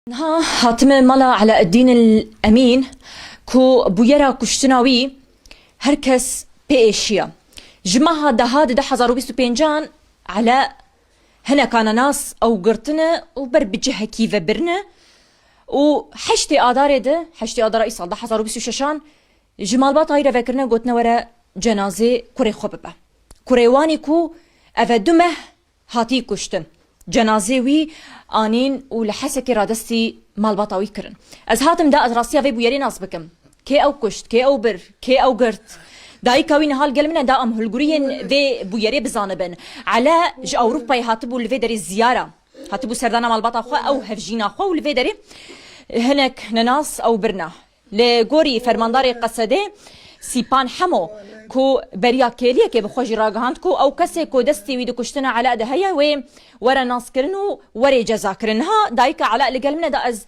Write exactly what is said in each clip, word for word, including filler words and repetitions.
Niha hatime mala Elaeddîn el Emîn ku bûyera kuştina wî her kes pê êşiya. Ji meha deha di du hezar û bîst û pêncan Ela hineka nenas ew girtine û ber bi cihekî ve birine û heştê Adarê de, heştê Adara îsal du hezar û bîst û şeşan ji malbata wî re vekirine gotine were cenazê kurê xwe bibe. Kurê wanî ku eve du meh hatî kuştin. Cenazê wî anîn û li Hesekê radestî malbata wî kirin. Ez hatim da ez rastiya vê bûyerê nas bikim. Kê ew kuşt, kê ew bir, kê ew girt? Dayika wî niha li gel min e, da em hilguriyên vê bûyerê bizanibin. Ela ji Ewropayê hatibû li vê derê ziyara. Hatibû serdana malbata xwe, ew hevjîna xwe û li vê derê hinek nenas ew birna. Li gorî fermandarê Qesedê Sîpan Hemo ku beriya kêliyekê bi xwe jî ragihand ku ew kesê ku destê wî di kuştina Ela de heye wê were naskirin û werê cezakirin. Niha dayika Ela li gel min e da ez,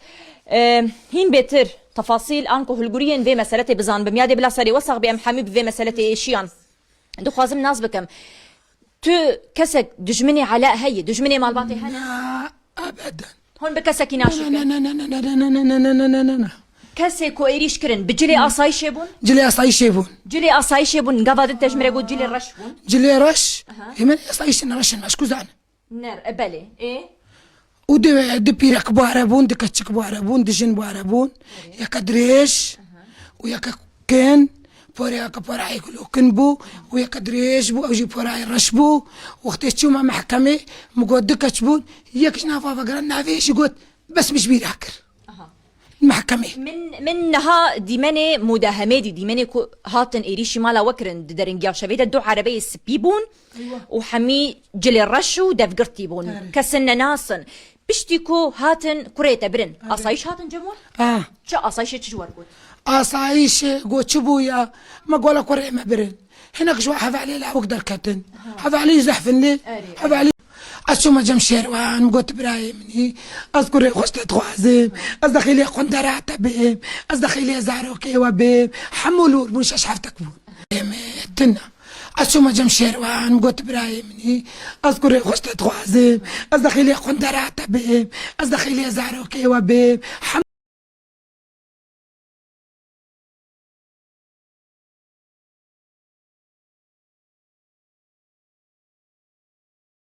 e, hîn bêtir tefasîl anku hilguriyên vê meseletê bizanibim. Ya dê bila serê we sax bê em hemî bi vê meseletê êşiyan. Dixwazim nas bikim. Tu kesek dijminê Ela heye, dijminê malbatê hene? Na, ebeden. Hûn bi kesekî naşikin? Na, na, na, na. Kesê ku êrîş kirin, bi cilê asayîşê bûn? Cilê asayîşê bûn. Cilê asayîşê bûn, gava din te ji min re got cilê reş bûn? Cilê reş? Aha. Ê min asayîşê reş in, ez ku zanim. Ner, e, belê. Ê? Û di, di pîrek bare bûn, di keçik bare bûn, di jin bare bûn. Yeke dirêj û yeke kin, porê yeke porayê ku lokin bû û yeke dirêj bû, ew jî porayê reş bû. Wextê çûme mehkemê, min got du keç bûn, yek ji nava vegiran navê jî got, bes min ji bîra kir. Aha. Mehkemê. Min, min niha dîmenê mudahemê dî, dîmenê ku hatin êrîşî mala we kirin, di deringiya şevê de du erebeyê spî bûn û hemî cilê reş û devgirtî bûn. Erê. Kesin nenasin. Piştî ku hatin kurê te birin, asayîş hatin cem wan? Ah. Çi asayîşê çi ji we re got? Asayîşê got çi bû ya? Me gola kurê me birin. Hinek ji we hevalê lawik derketin. Hevalî zehf in lê. Erê, erê. Hevalî. Ez çûme cem şêrwan, min got, birayê min î, ez kurê xwe ji te dixwazim. Ez dexîlê qundera te bêm. Ez dexîlê zarokê we bêm. Hemû lûr bûn, şeş heftek bûn. Êm, tune. Ez çûme cem şêrwan, min got, birayê min î, ez kurê xwe ji te dixwazim. Ez dexîlê qundera te bêm. Ez dexîlê zarokê we bêm. Hemû